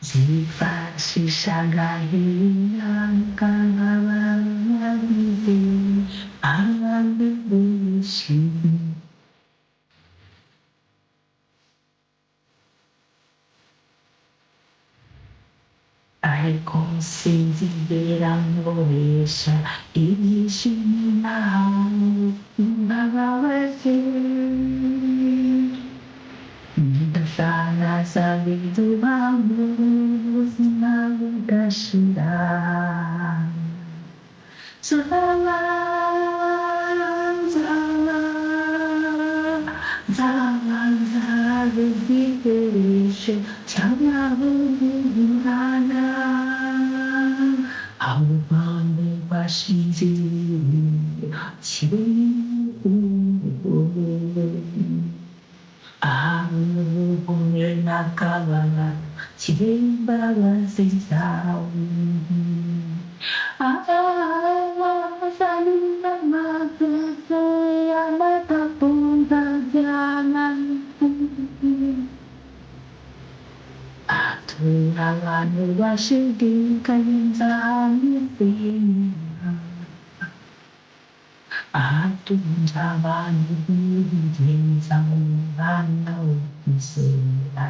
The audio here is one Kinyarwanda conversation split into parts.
Zifashisha agahinda k'abababaye abantu benshi. Ariko sinzigera nkoresha ibyishimo nahawe imbabazi. Ndasanaza biduha mu buzima budashira. Nzaba, nzaba, nzaba, nzabitegereje cyangwa umwana. Abo bantu bashinze ahantu n'akabara k'imbabazi zawe. Atura abantu bashidikanya nzabizera. Atunze abantu bigenza mu muhanda wo kwizera.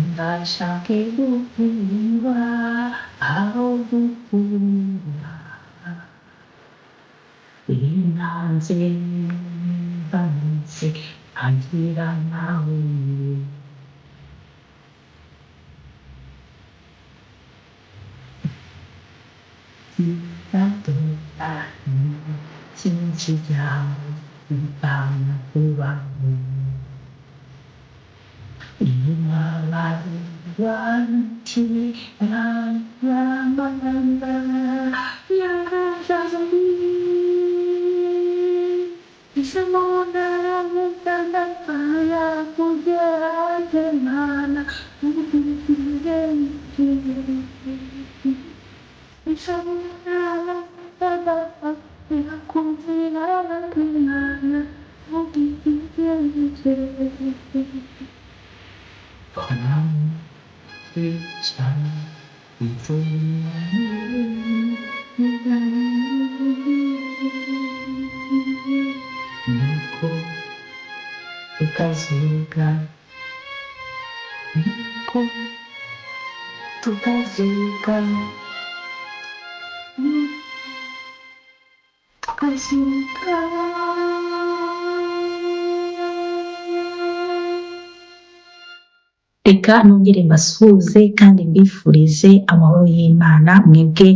Ndashaka guhura aho gukura intanze mbanze ntagira nawe. Nuko tukazuka, nuko tukazuka, tukazuka. Reka nongere mbasuhuze kandi mbifurize amahoro y'Imana mwebwe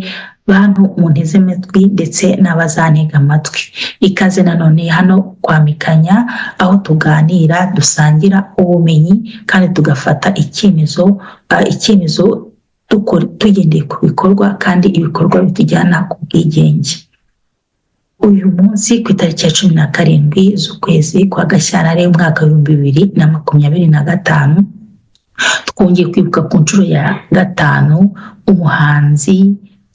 bantu munteze amatwi ndetse n'abazantega amatwi. Ikaze nanone hano kwa Mikanya aho tuganira dusangira ubumenyi kandi tugafata icyemezo icyemezo tugendeye ku bikorwa kandi ibikorwa bitujyana ku bwigenge. Uyu munsi ku itariki ya 17 z'ukwezi kwa Gashyantare umwaka w'2025, twongeye kwibuka ku nshuro ya 5 umuhanzi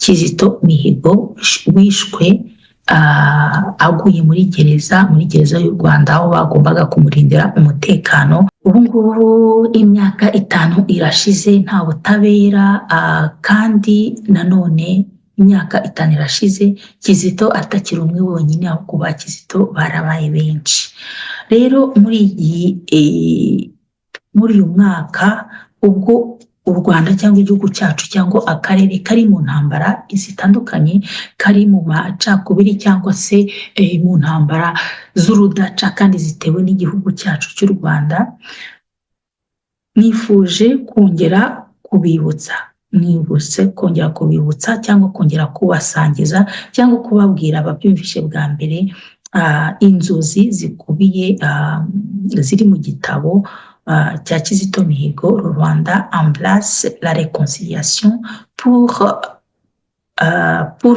Kizito Mihigo wishwe aguye muri gereza y'u Rwanda, aho bagombaga kumurindira umutekano. Ubu ngubu imyaka 5 irashize nta butabera, kandi nanone imyaka 5 irashize Kizito atakiri umwe wenyine, ahubwo ba Kizito barabaye benshi. Rero muri uyu mwaka, ubwo u Rwanda cyangwa igihugu cyacu cyangwa akarere kari mu ntambara zitandukanye, kari mu macakubiri cyangwa se mu ntambara z'urudaca kandi zitewe n'igihugu cyacu cy'u Rwanda, nifuje kongera kubibutsa, nibutse kongera kubibutsa cyangwa kongera kubasangiza cyangwa kubabwira ababyumvishe bwa mbere inzozi zikubiye ziri mu gitabo cya Kizito Mihigo, "Rwanda embrasse la réconciliation pour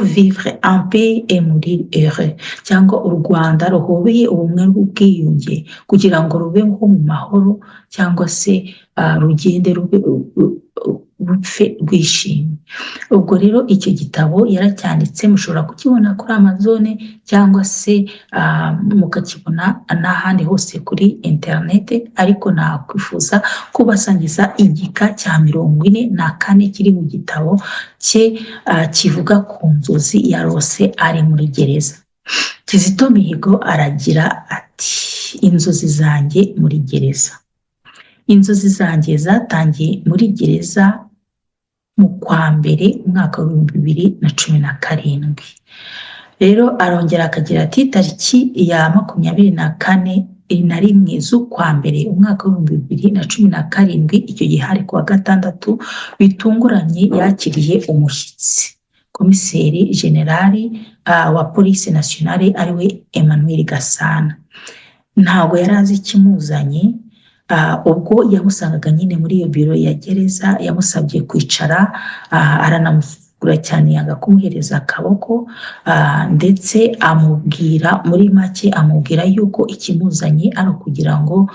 vivre en paix et mourir heureux", cyangwa u Rwanda ruhobeye ubumwe n'ubwiyunge kugira ngo rube nko mu mahoro cyangwa se rugende rube rupfe rwishimye. Ubwo rero icyo gitabo yaracyanditse, mushobora kukibona kuri Amazon cyangwa se mukakibona n'ahandi hose kuri interineti, ariko nakwifuza kubasangiza igika cya 44 kiri mu gitabo cye, kivuga ku nzozi yarose ari muri gereza. Kizito Mihigo aragira ati: "Inzozi zanjye muri gereza. Inzozi zanjye zatangiye muri gereza mu kwa mbere, umwaka wa 2017." Rero arongera akagira ati: "Tariki ya 24 na rimwe z'ukwa mbere, umwaka wa 2017, icyo gihe hari kuwa gatandatu, bitunguranye yakiriye umushyitsi, komiseri generali wa Police Nationale, ariwe Emmanuel Gasana. Ntabwo yari azi ikimuzanye. Ubwo yamusangaga nyine muri iyo biro ya gereza, yamusabye kwicara, aranamusura cyane, yanga kumuhereza akaboko, ndetse amubwira muri make, amubwira yuko ikimuzanye ari ukugira ngo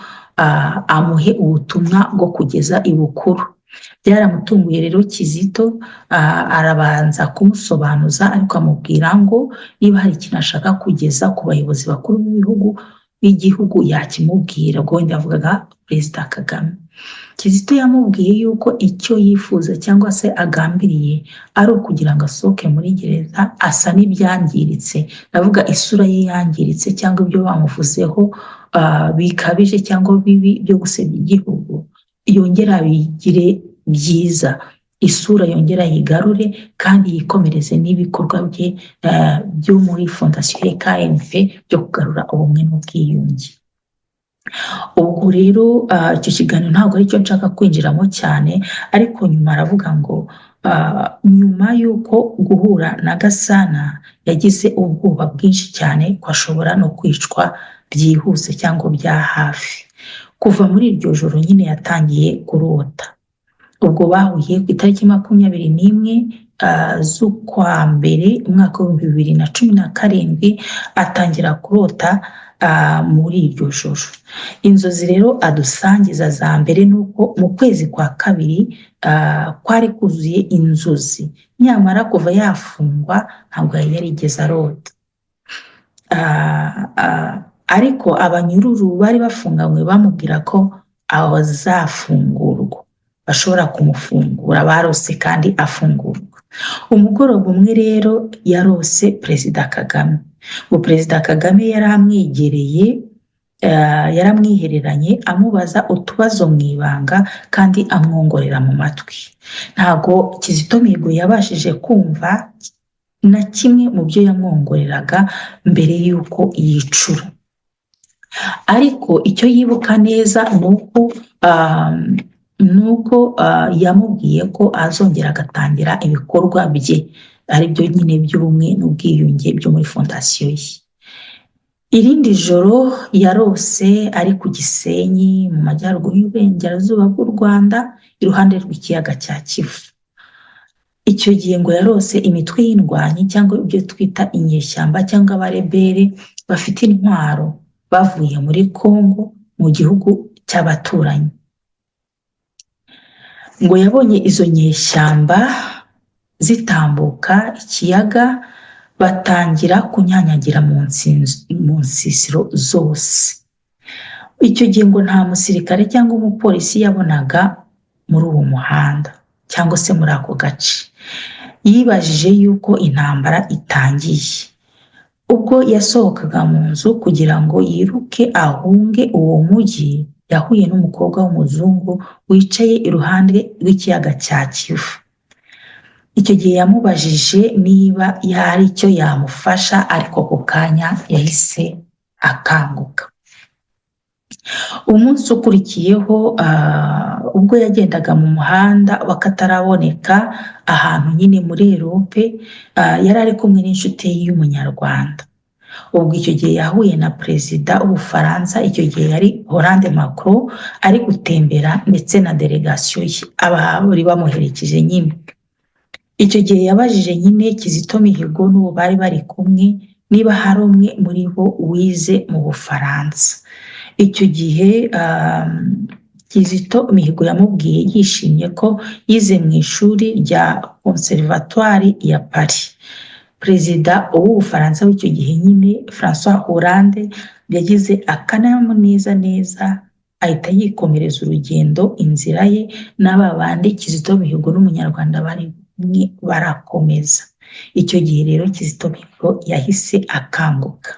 amuhe ubutumwa bwo kugeza ibukuru. Byaramutunguye rero Kizito, arabanza kumusobanuza, ariko amubwira ngo niba hari ikintu ashaka kugeza ku bayobozi bakuru b'ibihugu b'igihugu yakimubwira." Ubwo wenda yavugaga Perezida Kagame. Kizito yamubwiye yuko icyo yifuza cyangwa se agambiriye ari ukugira ngo asohoke muri gereza asa n'ibyangiritse, ndavuga isura ye yangiritse cyangwa ibyo bamuvuzeho bikabije cyangwa bibi byo gusebya igihugu, yongera abigire byiza, isura yongera yigarure kandi yikomereze n'ibikorwa bye byo muri Fondation KMP byo kugarura ubumwe n'ubwiyunge. Ubwo rero icyo kiganiro ntabwo aricyo nshaka kwinjiramo cyane, ariko nyuma aravuga ngo nyuma y'uko guhura na Gasana yagize ubwoba bwinshi cyane ko ashobora no kwicwa byihuse cyangwa bya hafi. Kuva muri iryo joro nyine yatangiye kurota. Ubwo bahuye ku itariki 21 z'ukwa mbere, umwaka wa 2017, atangira kurota muri iryo joro. Inzozi rero adusangiza za mbere ni uko mu kwezi kwa kabiri kwari kuzuye inzozi, nyamara kuva yafungwa ntabwo yari yarigeze arota. Ariko abanyururu bari bafunganywe bamubwira ko azafungurwa, bashobora kumufungura, barose kandi afungurwa. Umugoroba umwe rero yarose Perezida Kagame. Ngo Perezida Kagame yari amwegereye, yaramwihereranye, amubaza utubazo mu ibanga kandi amwongorera mu matwi. Ntabwo Kizito Mihigo yabashije kumva na kimwe mu byo yamwongoreraga mbere y'uko yicura, ariko icyo yibuka neza ni uko yamubwiye ko azongera agatangira ibikorwa bye, aribyo nyine by'ubumwe n'ubwiyunge byo muri fondasiyo ye. Irindi joro yarose ari ku Gisenyi, mu majyaruguru y'uburengerazuba bw'u Rwanda, iruhande rw'ikiyaga cya Kivu. Icyo gihe ngo yarose imitwe y'indwanyi cyangwa ibyo twita inyeshyamba cyangwa abarebere bafite intwaro bavuye muri Congo, mu gihugu cy'abaturanyi. Ngo yabonye izo nyeshyamba zitambuka ikiyaga. Batangira kunyanyagira mu nsisiro zose. Icyo gihe ngo nta musirikare cyangwa umupolisi yabonaga muri uwo muhanda cyangwa se muri ako gace. Yibajije yuko intambara itangiye. Ubwo yasohokaga mu nzu kugira ngo yiruke ahunge uwo mujyi, yahuye n'umukobwa w'umuzungu wicaye iruhande rw'ikiyaga cya Kivu. Icyo gihe yamubajije niba hari icyo yamufasha, ariko ako kanya yahise akanguka. Umunsi ukurikiyeho, ubwo yagendaga mu muhanda w'akataraboneka ahantu nyine muri Erope, yari ari kumwe n'inshuti ye y'umunyarwanda. Ubwo icyo gihe yahuye na perezida w'Ubufaransa, icyo gihe yari Hollande Macron, ari gutembera ndetse na delegasiyo ye, abari bamuherekeje nyine. Icyo gihe yabajije nyine Kizito Mihigo n'uwo bari bari kumwe niba hari umwe muri bo wize mu Bufaransa. Icyo gihe Kizito Mihigo yamubwiye yishimye ko yize mu ishuri rya Conservatoire ya Paris. Perezida w'Ubufaransa w'icyo gihe nyine, Francois Hollande, yagize akanyamuneza neza, ahita yikomereza urugendo inzira ye, n'aba bandi Kizito Mihigo n'umunyarwanda bari kumwe barakomeza. Icyo gihe rero Kizito Mihigo yahise akanguka.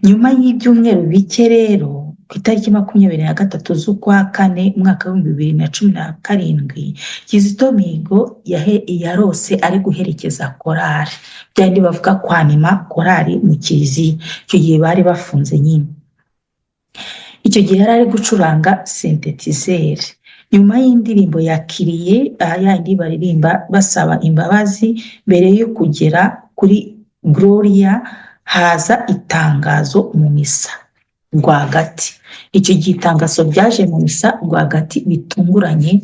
Nyuma y'ibyumweru bike rero, ku itariki 23 z'ukwa kane, umwaka w'2017, Kizito Mihigo yarose ari guherekeza korali, byandi bavuga kwanima korali mu kiliziya. Icyo gihe bari bafunze nyine. Icyo gihe yari ari gucuranga synthétiseur. Nyuma y'indirimbo ya Kyrie, yandi baririmba basaba imbabazi, mbere yo kugera kuri Gloria, haza itangazo mu misa rwagati. Icyo gihe itangazo ryaje mu misa rwagati bitunguranye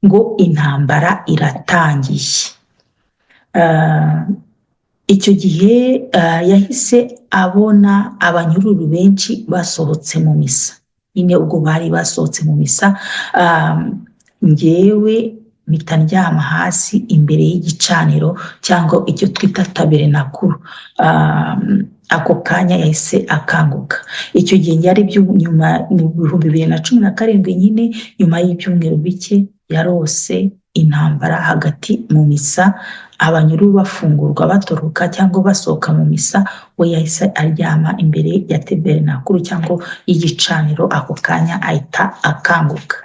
ngo intambara iratangiye. Icyo gihe yahise abona abanyururu benshi basohotse mu misa nyine. Ubwo bari basohotse mu misa, ngewe mpita ndyama hasi imbere y'igicaniro cyangwa icyo twita taberenakuru. Ako kanya yahise akanguka. Icyo gihe yari nyuma mu 2017 nyine, nyuma y'ibyumweru bike yarose intambara hagati mu misa, abanyururu bafungurwa batoroka cyangwa basohoka mu misa, we yahise aryama imbere ya taberenakuru cyangwa y'igicaniro, ako kanya ahita akanguka.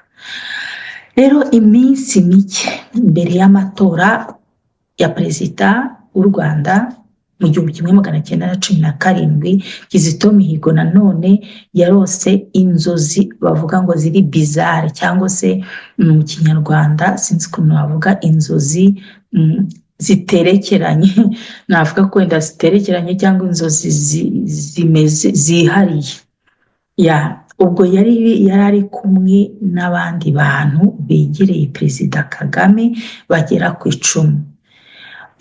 Rero iminsi mike mbere y'amatora ya perezida w'u Rwanda mu 1917, Kizito Mihigo nanone yarose inzozi bavuga ngo ziri bizarre, cyangwa se mu Kinyarwanda sinzi ukuntu bavuga inzozi ziterekeranye, navuga ko wenda ziterekeranye cyangwa inzozi zimeze zihariye. Ya, ubwo yari ari kumwe n'abandi bantu begereye Perezida Kagame bagera ku 10.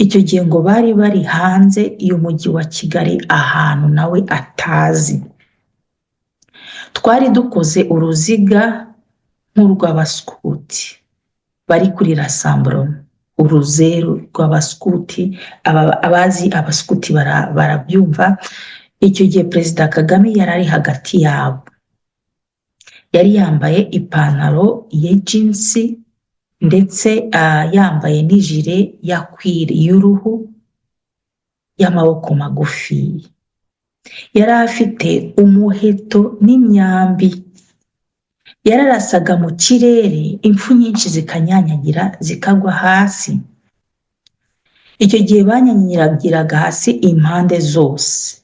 Icyo gihe ngo bari bari hanze y'umujyi wa Kigali, ahantu nawe atazi. Twari dukoze uruziga nk'urw'abaskuti bari kuri rassemblement, uruzeru rw'abaskuti. Abazi abaskuti barabyumva. Icyo gihe Perezida Kagame yari ari hagati yabo, yari yambaye ipantaro ya jeans ndetse yambaye n'ijire ya cuir y'uruhu y'amaboko magufi. Yari afite umuheto n'imyambi, yararasaga mu kirere, impfu nyinshi zikanyanyagira zikagwa hasi. Icyo gihe banyanyagiraga hasi impande zose,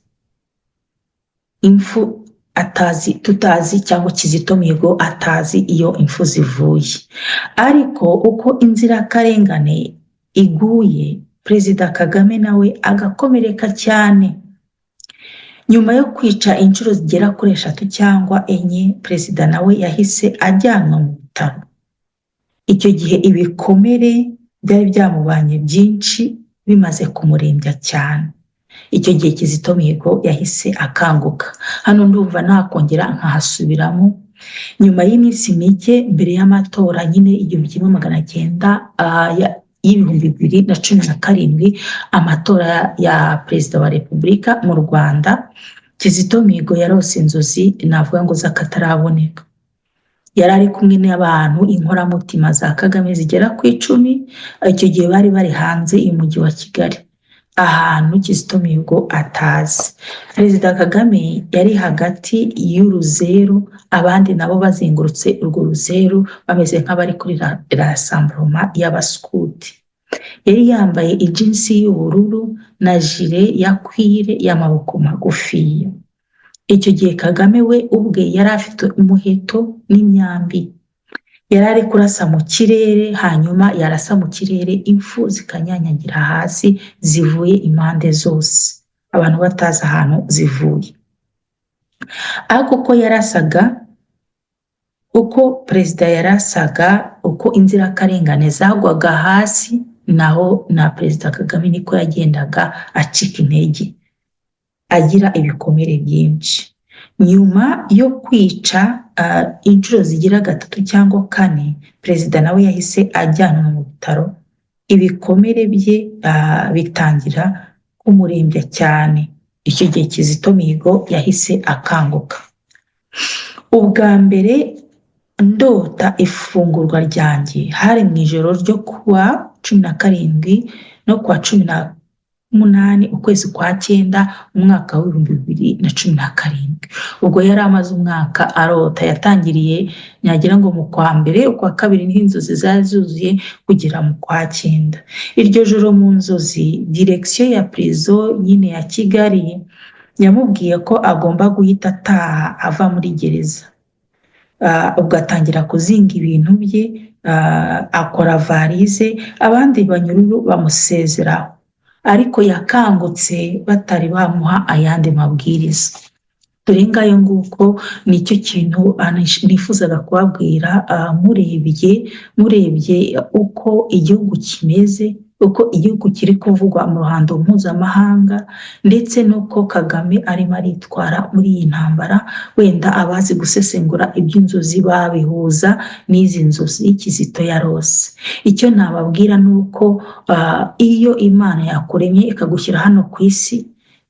impfu atazi, tutazi, cyangwa Kizito Mihigo atazi iyo impfu zivuye. Ariko uko inzirakarengane iguye, Perezida Kagame nawe agakomereka cyane. Nyuma yo kwica inshuro zigera kuri eshatu cyangwa enye, perezida nawe yahise ajyanwa mu bitaro. Icyo gihe ibikomere byari byamubanye byinshi, bimaze kumurembya cyane. Icyo gihe Kizito Mihigo yahise akanguka. Hano ndumva nakongera nkahasubiramo. Nyuma y'iminsi mike mbere y'amatora nyine, 1900 y'2017, amatora ya perezida wa Repubulika mu Rwanda, Kizito Mihigo yarose inzozi navuga ngo z'akataraboneka. Yari ari kumwe n'abantu, inkoramutima za Kagame zigera ku 10. Icyo gihe bari bari hanze y'umujyi wa Kigali, ahantu Kizito Mihigo atazi. Perezida Kagame yari hagati y'uruzeru, abandi nabo bazengurutse urwo ruzeru, bameze nk'abari kuri rassemblement y'abaskuti. Yari yambaye ijinsi y'ubururu na gilet ya cuir y'amaboko magufiya. Icyo gihe Kagame we ubwe yari afite umuheto n'imyambi, yari ari kurasa mu kirere, hanyuma yarasa mu kirere impfu zikanyanyagira hasi zivuye impande zose, abantu batazi ahantu zivuye. Ariko uko yarasaga, uko perezida yarasaga, uko inzirakarengane zagwaga hasi, naho na Perezida Kagame niko yagendaga acika intege, agira ibikomere byinshi. Nyuma yo kwica inshuro zigira gatatu cyangwa kane, perezida nawe yahise ajyanwa mu bitaro, ibikomere bye bitangira kumurembya cyane. Icyo gihe Kizito Mihigo yahise akanguka. "Ubwa mbere ndota ifungurwa ryanjye hari mu ijoro ryo kuwa 17 no kuwa 18 ukwezi kwa cyenda, umwaka w'2017." Ubwo yari amaze umwaka arota. Yatangiriye nyagira ngo mu kwa mbere, ukwa kabiri niho inzozi zari zuzuye, kugera mu kwa cyenda. Iryo joro mu nzozi, direction ya prison nyine ya Kigali yamubwiye ko agomba guhita ataha, ava muri gereza. Ubwo atangira kuzinga ibintu bye, akora valise, abandi banyururu bamusezeraho, ariko yakangutse batari bamuha ayandi mabwiriza. Dore ngayo nguko, nicyo kintu nifuzaga kubabwira. Murebye uko igihugu kimeze, uko igihugu kiri kuvugwa mu ruhando mpuzamahanga, ndetse n'uko Kagame arimo aritwara muri iyi ntambara, wenda abazi gusesengura iby'inzozi babihuza n'izi nzozi Kizito yarose. Icyo nababwira ni uko iyo Imana yakuremye ikagushyira hano ku isi,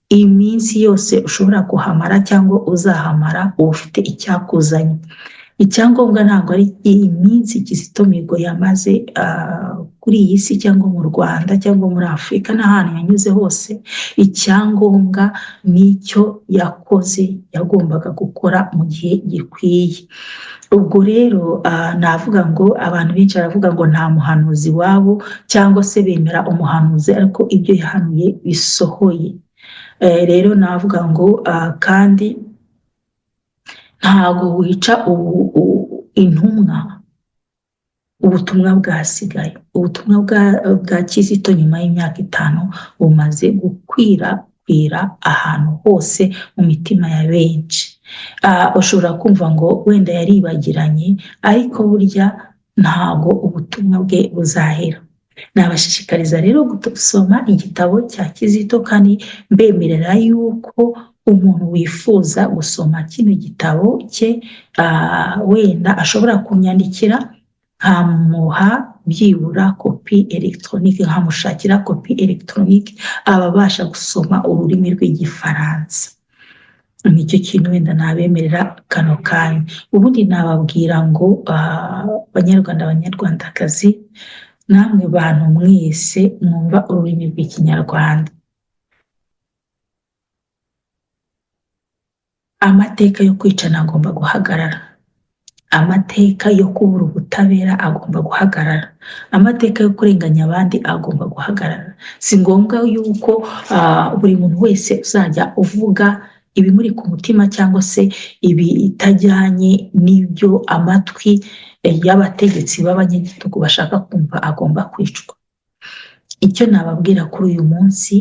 iminsi yose ushobora kuhamara cyangwa uzahamara, uba ufite icyakuzanye. Icyangombwa ntabwo ari iyi minsi Kizito Mihigo yamaze kuri iyi si cyangwa mu Rwanda cyangwa muri Afurika n'ahantu yanyuze hose. Icyangombwa ni icyo yakoze, yagombaga gukora mu gihe gikwiye. Ubwo rero navuga ngo abantu benshi baravuga ngo nta muhanuzi wabo, cyangwa se bemera umuhanuzi ariko ibyo yahanuye bisohoye. Rero navuga ngo kandi ntago wica intumwa, ubutumwa bwasigaye. Ubutumwa bwa Kizito nyuma y'imyaka 5 bumaze gukwirakwira ahantu hose mu mitima ya benshi. Ushobora kumva ngo wenda yaribagiranye, ariko burya ntago ubutumwa bwe buzahera. Nabashishikariza rero gusoma igitabo cya Kizito, kandi mbemerera yuko umuntu wifuza gusoma kino gitabo cye wenda ashobora kunyandikira, nkamuha byibura copie électronique, nkamushakira copie électronique, ababasha gusoma ururimi rw'Igifaransa. Nicyo kintu wenda nabemerera kano kanya. Ubundi nababwira ngo Banyarwanda, Banyarwandakazi, namwe bantu mwese mwumva ururimi rw'Ikinyarwanda, amateka yo kwicana agomba guhagarara, amateka yo kubura ubutabera agomba guhagarara, amateka yo kurenganya abandi agomba guhagarara. Si ngombwa yuko buri muntu wese uzajya uvuga ibimuri ku mutima cyangwa se ibitajyanye n'ibyo amatwi y'abategetsi b'abanyagitugu bashaka kumva agomba kwicwa. Icyo nababwira kuri uyu munsi,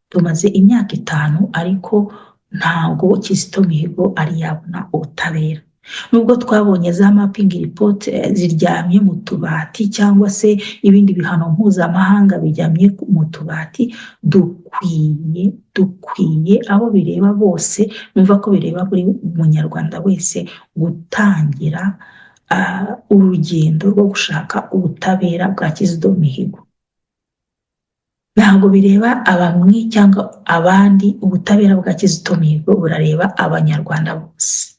tumaze imyaka 5 ariko ntabwo Kizito Mihigo ari yabona ubutabera. Nubwo twabonye za mapping report ziryamye mu tubati, cyangwa se ibindi bihano mpuzamahanga biryamye mu tubati, dukwiye abo bireba bose, numva ko bireba buri munyarwanda wese, gutangira urugendo rwo gushaka ubutabera bwa Kizito Mihigo. Ntabwo bireba abamwe cyangwa abandi. Ubutabera bwa Kizito Mihigo burareba Abanyarwanda bose.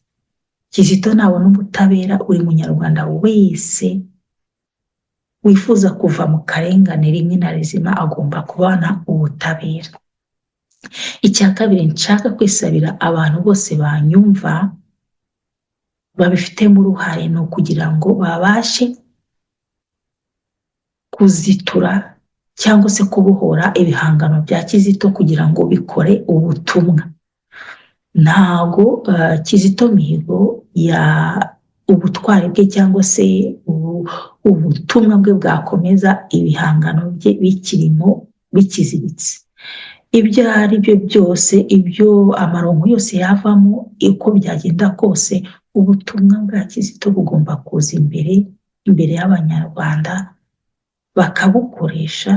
Kizito nabona ubutabera, buri Munyarwanda wese wifuza kuva mu karengane rimwe na rizima agomba kubona ubutabera. Icya kabiri nshaka kwisabira abantu bose banyumva babifitemo uruhare ni ukugira ngo babashe kuzitura cyangwa se kubohora ibihangano bya Kizito kugira ngo bikore ubutumwa. Ntago Kizito Mihigo ya ubutwari bwe cyangwa se ubutumwa bwe bwakomeza ibihangano bye bikirimo bikiziritse. Ibyo ari byo byose, ibyo amaronko yose yavamo, uko byagenda kose, ubutumwa bwa Kizito bugomba kuza imbere, imbere y'Abanyarwanda, bakabukoresha,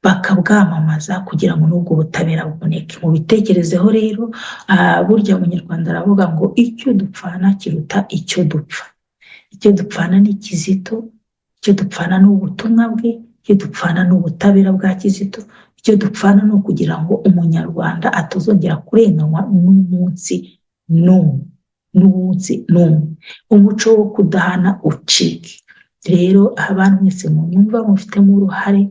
bakabwamamaza kugira ngo n'ubwo butabera buboneke. Mubitekerezeho rero. Burya Umunyarwanda aravuga ngo icyo dupfana kiruta icyo dupfa. Icyo dupfana ni Kizito, icyo dupfana ni ubutumwa bwe, icyo dupfana ni ubutabera bwa Kizito, icyo dupfana ni ukugira ngo Umunyarwanda atazongera kurenganywa n'umunsi n'umwe, n'umunsi n'umwe, umuco wo kudahana ucike. Rero abantu mwese munyumva mufitemo uruhare,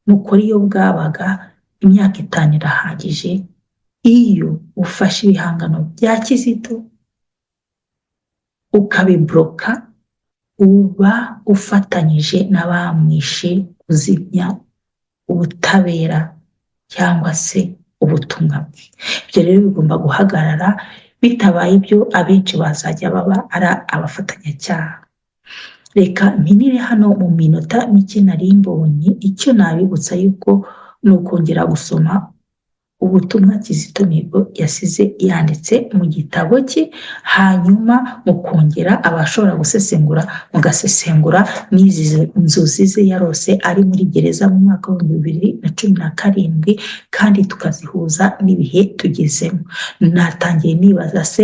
mukora iyo bwabaga. Imyaka 5 irahagije. Iyo ufashe ibihangano bya Kizito ukabibloka, uba ufatanyije n'abamwishe kuzimya ubutabera cyangwa se ubutumwa bwe. Ibyo rero bigomba guhagarara. Bitabaye ibyo, abenshi bazajya baba ari abafatanyacyaha. Reka mpinire hano mu minota mike nari mbonye. Icyo nabibutsa yuko ni ukongera gusoma ubutumwa Kizito Mihigo yasize yanditse mu gitabo cye, hanyuma mukongera abashobora gusesengura mugasesengura n'izi nzozi ze yarose ari muri gereza mu mwaka wa 2017, kandi tukazihuza n'ibihe tugezemo. Natangiye nibaza se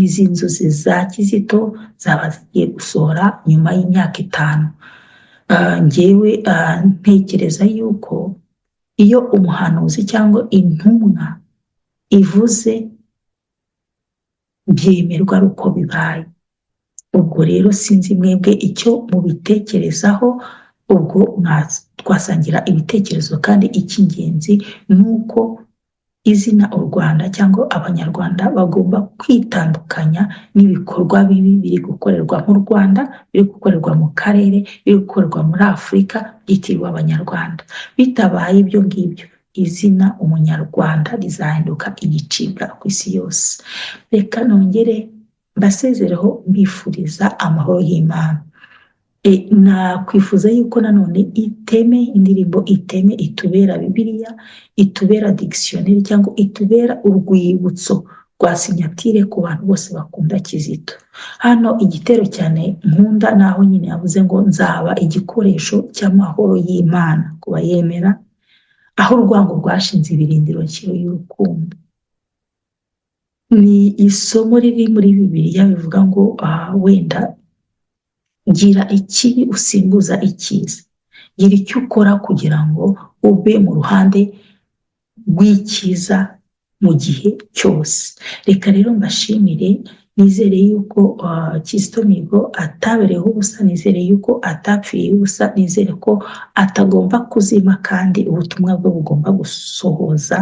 izi nzozi za Kizito zaba zigiye gusohora nyuma y'imyaka 5? Njyewe ntekereza yuko iyo umuhanuzi cyangwa intumwa ivuze, byemerwa ari uko bibaye. Ubwo rero sinzi mwebwe icyo mubitekerezaho. Ubwo twasangira ibitekerezo, kandi icy'ingenzi ni uko izina u Rwanda cyangwa Abanyarwanda bagomba kwitandukanya n'ibikorwa bibi biri gukorerwa mu Rwanda, biri gukorerwa mu karere, biri gukorerwa muri Afurika byitiriwe Abanyarwanda. Bitabaye ibyo ngibyo, izina Umunyarwanda rizahinduka igicibwa ku isi yose. Reka nongere mbasezereho mbifuriza amahoro y'Imana. Nakwifuza yuko nanone Iteme, indirimbo Iteme, itubera Bibiliya, itubera dictionnaire cyangwa itubera urwibutso rwa signature ku bantu bose bakunda Kizito. Hano igitero cyane nkunda naho nyine yavuze ngo nzaba igikoresho cy'amahoro y'Imana ku bayemera, aho urwango rwashinze ibirindiro nshyiro y'urukundo. Ni isomo riri muri Bibiliya bivuga ngo wenda gira ikibi usimbuza icyiza, gira icyo ukora kugira ngo ube mu ruhande rw'icyiza mu gihe cyose. Reka rero mbashimire. Nizere yuko Kizito Mihigo atabereyeho ubusa, nizere yuko atapfiriye ubusa, nizere ko atagomba kuzima kandi ubutumwa bwe bugomba gusohoza,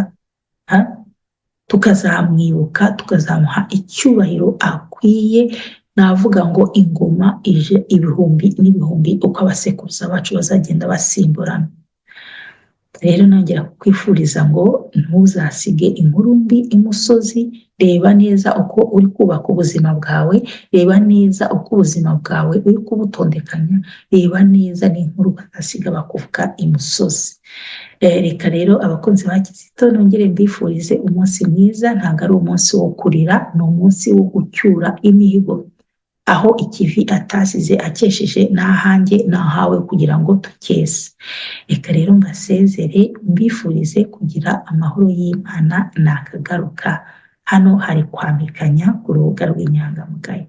tukazamwibuka, tukazamuha icyubahiro akwiye. Navuga ngo ingoma ije ibihumbi n'ibihumbi, uko abasekuruza bacu bazagenda basimburana. Rero nongera kukwifuriza ngo ntuzasige inkuru mbi imusozi. Reba neza uko uri kubaka ubuzima bwawe, reba neza uko ubuzima bwawe uri kubutondekanya, reba neza n'inkuru bazasiga bakuvuga imusozi. Reka rero abakunzi ba Kizito nongere mbifurize umunsi mwiza. Ntabwo ari umunsi wo kurira, ni umunsi wo gucyura imihigo. Aho ikivi atasize akesheje n'ahanjye n'ahawe kugira ngo tukese. Reka rero mbasezere mbifurize kugira amahoro y'Imana. Nakagaruka. Hano hari Kwamikanya ku Rubuga rw'Inyangamugayo.